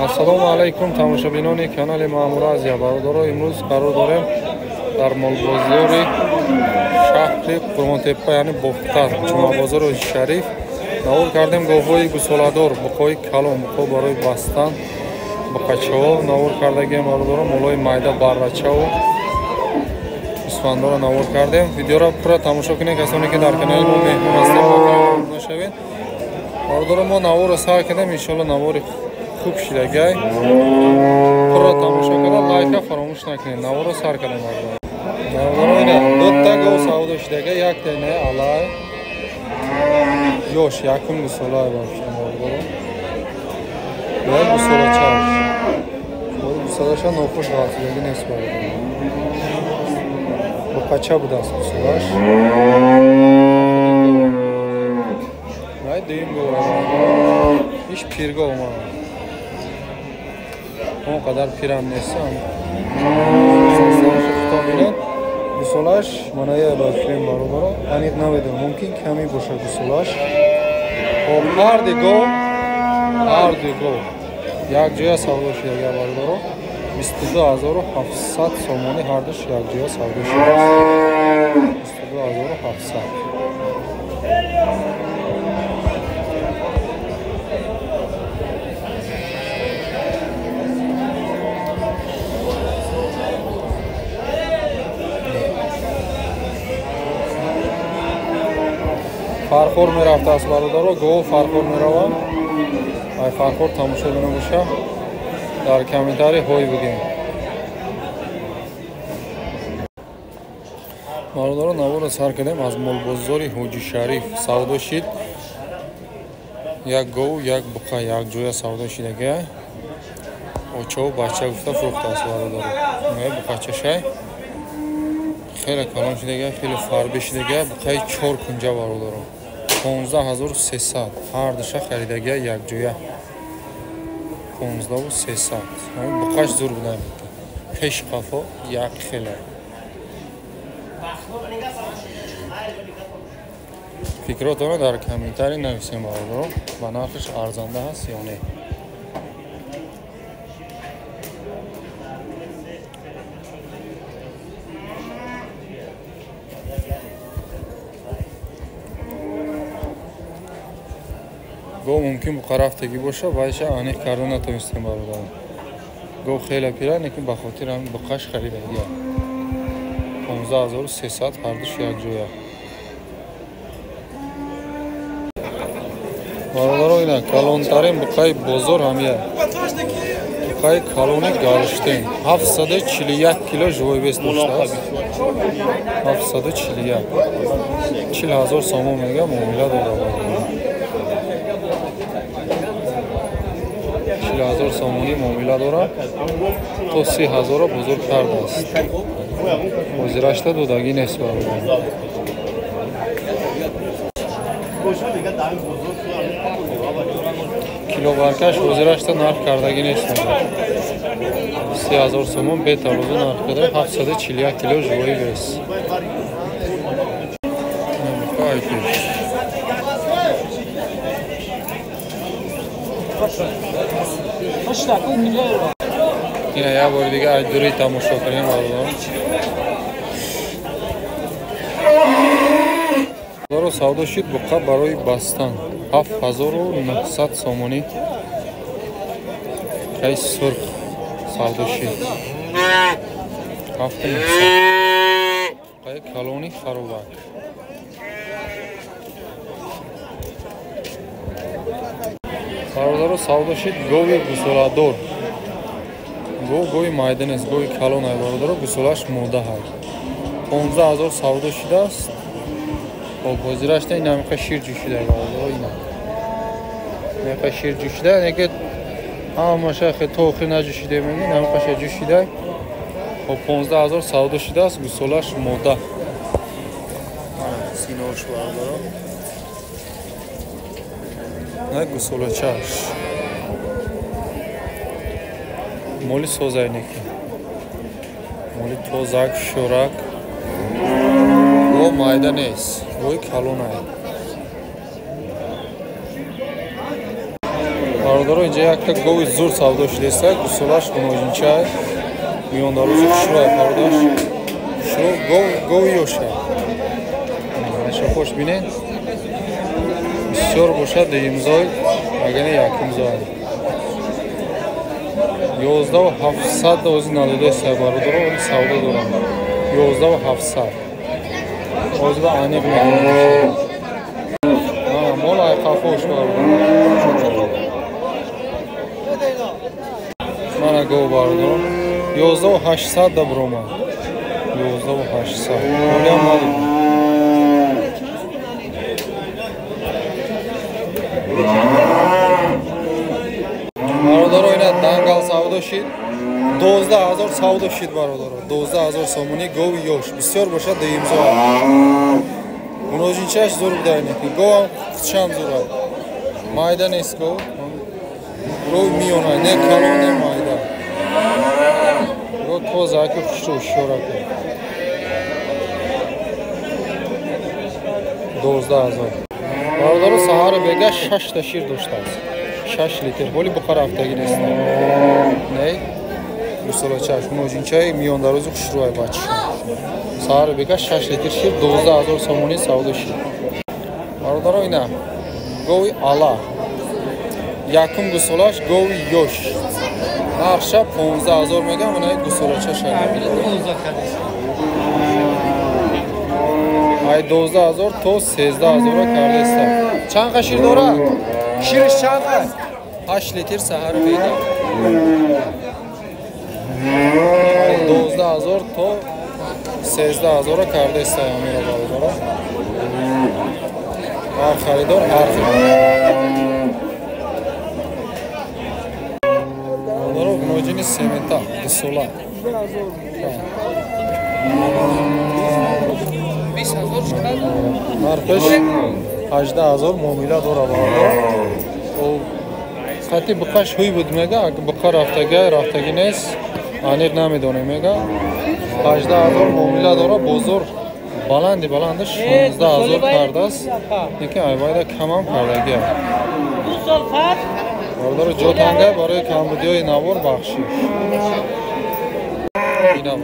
Ассалому алайкум тамошобинони канали Маъмур Азия. Бародаро, имрӯз қарор дорем дар молбозори шаҳри Қурғонтеппа, яъне Бохтар, Ҷумъабозори Шариф. Навор кардем говҳои гусоладор, буқҳои калон, буқҳо барои бастан, буқачаҳо навор кардагием бародаро, молҳои майда, баррачаву гӯсфандоро навор кардем. Видеоро пурра тамошо кунед, касоне ки дар канали мо меҳмон ҳастед, ба канал обуна шавед. Бародаро, мо наворро сар кардем, иншоалло навори хуб шидагай. Пурра тамошо карда, лайка фаромӯш накунед. Наворро сар кардем бародаро. Бародаро, ина дута гов савдо шидагай, якта инаи алай ёш, якум гусолай бошам бародаро. Як гусолачаш. Гусолаша нохуш ғалтидаги нест бародаро. Буқача будааст гусолаш. Най дуюм гов бародаро. Иш пиргов ма. Он қадар пирам нестам. Худо гусолаш маная ба филм бародаро, аниқ намедонам, мумкин ками бошад гусолаш. Хоб, ҳар ду гов якҷоя савдо шуда бародаро, 22700 сомонӣ ҳардуш якҷоя савдо шудааст. 22700. Фархор мерафтааст бародаро, гов фархор меравам. Ай фархор тамошо бина боша, дар комментарий ҳой бигем. Бародаро, наворро сар кардем аз молбозори Ҳоҷи Шариф. Савдо шид як гов, як буқа якҷоя савдо шидагай. Очаву бача гуфта фурӯхтааст бародаро. Буқачашай хеле калон шидагай, хеле фарбе шидагай, буқаи чор кунҷа бародаро. 15300 ҳардуша харидагия якҷоя. 15300. Буқаш зур буда, пеш қафо як хеле. Фикротонро дар комментарий нависем бародаро, ба нархиш арзанда ҳаст ё не. Гов мумкин буқа рафтагӣ боша, вайша аниқ карда натавонистем бародаро. Гов хеле пира, лекин ба хотири ҳамин буқаш харидагия. 15300 ҳардуш якҷоя. Бародаро, ина калонтарин буқаи бозор ҳамия. Буқаи калони Галштейн 741 кило живой вес доштааст. 741. 40000 сомон мега муомила дора. 40000 сомонӣ муомила дорад, то 30000-ро бузург кардааст. Ҳозирашта додагӣ нест бародаро. Килобаркаш ҳозирашта нарх кардагӣ нест. 30000 сомон бетарозу нарх карда, 741 кило живой вес. Ина як бори дига аз дури тамошо кунем бародаро. Бародаро, савдо шид буқа барои бастан 7900 сомонӣ. Қай сурх савдо шид. 7900. Қай калони харобак. Бародаро, савдо шид гови гусоладор. Гов гови майда нест, гови калон ай бародаро, гусолаш мода ҳай. 15000 савдо шидааст. Хоб, ҳозирашта ина миқа шир ҷӯшида бародаро, ина. Миқа шир ҷӯшида, неки ҳамаша хе то охир наҷӯшида меги, намиқа шир ҷӯшида. Хоб, 15000 савдо шидааст, гусолаш мода. Синош бародаро. На гусолачаш. Моли созайнеки. Моли тозак, шӯрак. Го майда нест, гои калонай. Бародаро, инҷа якта гови зур савдо шудааст, гусолаш муноҷинчай, миёндарозу хушрӯай пародаш. Хушрӯ гов, гови ёша. Шофош бинед. Бисёр бошад дуюмзой, агар не якумзой. 11700 ози надодааст бародаро, оли савдо доранд. 11700. Ози ба аниқ мекунад. Мол айқафош бародаро. Мана гов бародаро. 11800 да биромад. 11800. Ҳолиам надодем. Бародаро, ина дангал савдо шид. 12000 савдо шид бародаро. 12000 сомонӣ гови ёш. Бисёр бошад дуюмзо. Муноҷинчаш зур буда ин. Говам худшам зур. Майда нест гов. Рӯй миёна, не калон, не майда. Ро тоза ки хушрӯ шорака. 12000. Бародаро, саҳари бега 6 та шир доштааст. 6 литр. Ҳоли буқа рафтагӣ нест. Не? Гусолачаш муноҷинчаи миёндарозу хушрӯай бача. Саҳари бега 6 литр шир 12000 сомонӣ савдо шид. Бародаро, ина гови ала. Якум гусолаш гови ёш. Нархша 15000 мегам, ина гусолача шайда. Ай 12000 то 13000 кардааст. Чанд қа шир дорад? Шириш чанд қа? 8 литр саҳар бега. 12000 то 13000 кардааст амира бародаро. Ҳар харидор ҳар хел. Бародаро, муноҷини семента дусола. Нархаш 18000 муомила дора бародаро. Хати буқаш ҳуй буд мега, агар буқа рафтага, рафтагӣ нест, аниқ намедонем мега. 18000 муомила дора, бозор баланди баланда 16000 кардааст, лекин айвайда камам кардагия. Бародаро, ҷо танга барои камбудиҳои навор бахшиш. Ина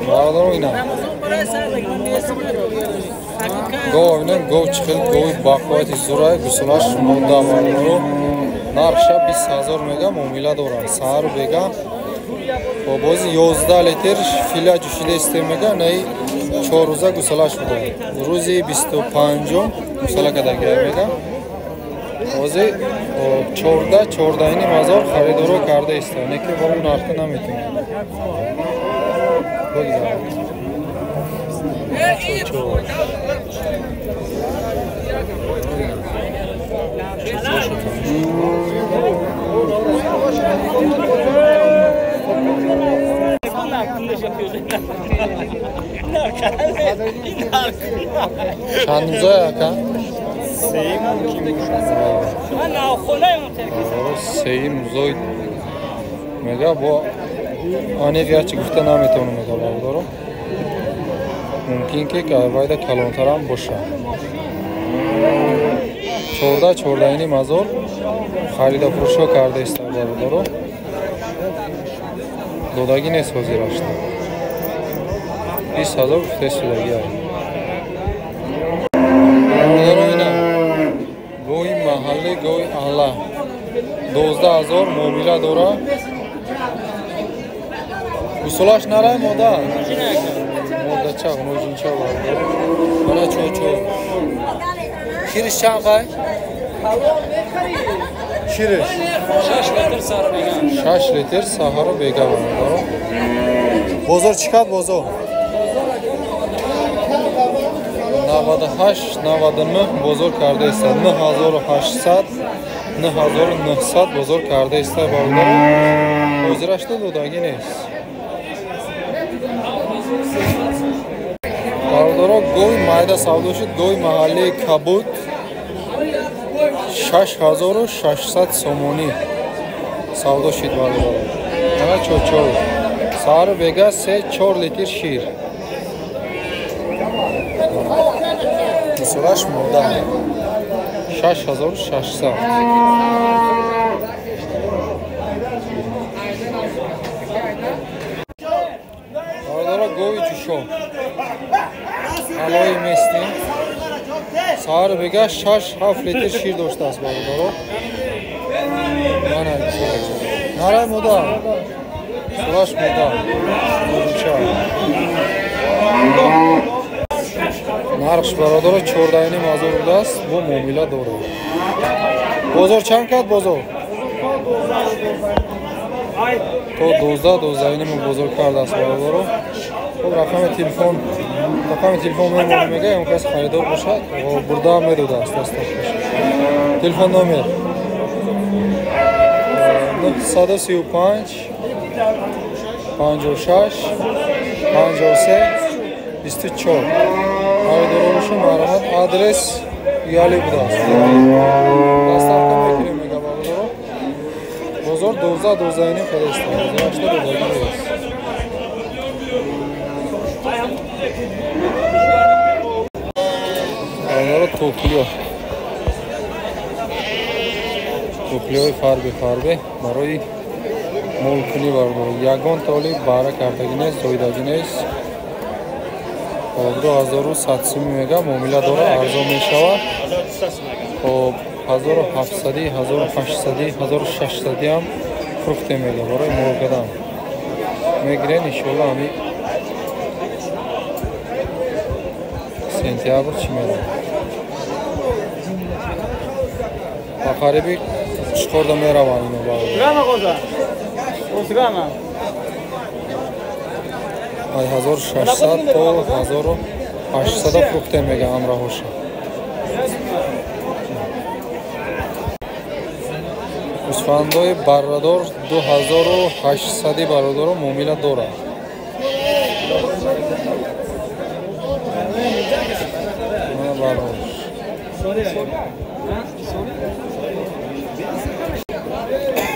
бародаро, ина гов, ина гов чӣ хел гови бақуввати зурай, гусолаш мода бародаро. Нархша 20000 мега муомила дорад. Саҳару бега бо бози 11 литр фила ҷӯшида истем мега, наи 4 рӯза гусолаш буда. Рӯзи 25-ум гусола кардагия мега. Ҳозир 14 14500 харидоро карда иста, неки бо он нархта наметавонад. Бигзарад. Чанд рӯза ака? Сеюм рӯзои мега, бо аниқ ячи гуфта наметавонам мега бародаро. Мумкин ки вайда калонтарам бошад. 14 14500 харида фурӯшҳо карда иста бародаро. Додагӣ нест ҳозирашта. 20000 гуфта истодагӣ. Бародаро, ина гови маҳаллӣ, гови ала 12000 муомила дора. Гусолаш нарай мода? Модача, муҷинча бародаро. Мана чо-чо. Шириш чанд қай? Шириш 6 литр саҳар бега. 6 литр саҳару бега бародаро. Бозор чӣ кард бозор? 98 99 бозор карда иста. 9800 9900 бозор карда иста бародаро. Ҳозирашта додагӣ нест. Бародаро, гови майда савдо шуд, гови маҳаллии кабуд 6600 сомонӣ савдо шуд бародаро. Ана чо-чо. Саҳару бега 3-4 литр шир. Гусолаш мода. 6600. Бародаро гови ҷӯшон. Алои местим. Саҳар бега 6-7 литр шир доштааст бародаро. Мана нарай мода. Сураш мода. Гӯча. Нархш бародаро 14,5 ҳазор будааст, бо муомила дорад. Бозор чанд кард бозор? То 12-12,5 бозор кардааст бародаро. Хуб рақами телефон мемонем мега, он кас харидор бошад, бурда медодааст дасташ. Телефон номер 935 56 53 24. Харидоронашон марҳамат, адрес Яли будааст. Доставка мекунем мега бародаро. Бозор 12-12,5 кардааст. Бозор 8 додагӣ нест. Бародаро тоқлиё. Тоқлиёи фарбе барои молкунӣ бародаро. Ягон толи баҳра кардагӣ нест, зоидагӣ нест. 2100 сум мега муомила дора, арзон мешавад. Хоб 1700, 1800, 1600 ҳам фурӯхте мега барои мол кардан. Мегирен иншоалло ҳами сентябр чӣ меравад. Ба қариби чиқорда мераванд ино бародар. 1600 то 1800 фурӯхте мега ҳамроҳоша. Гӯсфандои баррадор 2800 бародаро муомила дорад.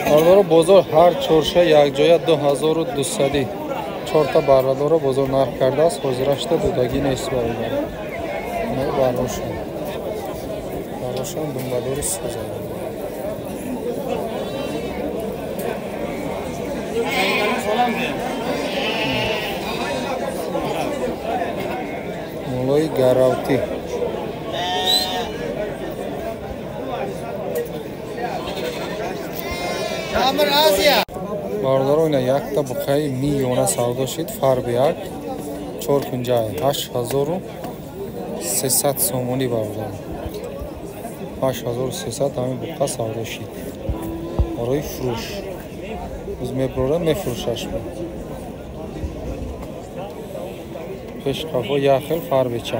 Бародаро бозор ҳар чорша якҷоя 2200 чорта баррадорро бозор нарх кардааст, ҳозирашта додагӣ нест бародар. Баррошон. Баррошон думбадори соза. Молои гаравтӣ. Бародаро ина якта буқаи миёна савдо шид, фарби як 4 кунҷа 8300 сомонӣ бародаро. 8300 ҳамин буқа савдо шид барои фурӯш. Боз меброра мефурӯшаш. Пеш қафо як хел фарбича.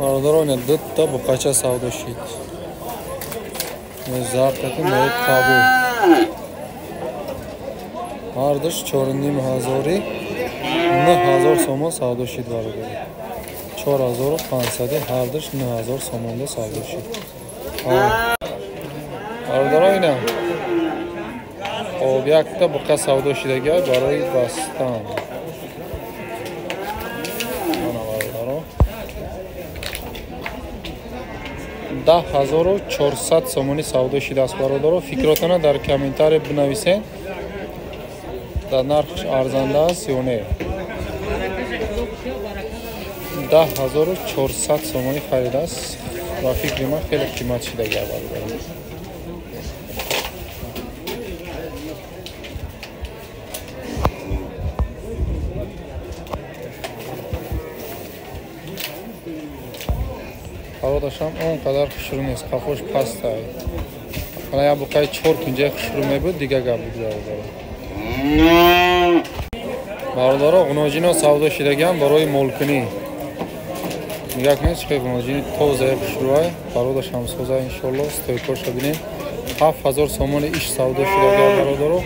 Бародаро ина дута буқача савдо шид. Зартати мои кабул. Ҳардуш 4500 9000 сомон савдо шид бародаро. 4500 ҳардуш 9000 сомонда савдо шид. Бародаро ина хоб якта буқа савдо шидагӣ барои бастан. Ана бародаро 10400 сомонӣ савдо шидааст бародаро. Фикротона дар комментария бинависед. Дар нархш арзанда аст ё не? 10400 сомонӣ харидааст. Ба фикри ман хеле қимат шидагӣ бародаро. Пародашам он қадар хушрӯ нест, қафош пастай. Ҳала як буқаи 4 кунҷаи хушрӯ мебуд, дига гап буд бародаро. Бародаро ғуноҷино савдо шидагиам барои молкунӣ. Нигоҳ кунед чӣ қадр ғуноҷини тозаи хушрӯай, пародашам соза иншоалло, стойкоша бинед. 7000 сомони иш савдо шидагиам бародаро.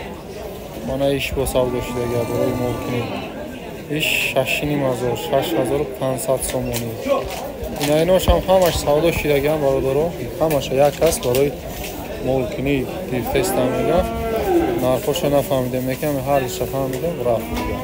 Мана иш бо савдо шидагиам барои молкунӣ. Иш 6500, 6500 сомонӣ. Ина иношам ҳамаш савдо шидагиам бародаро. Ҳамаша як кас барои молкунӣ гирифтаистам мега. Нархоша нафаҳмидем, мекам ҳардуша фаҳмидем, рафт мега.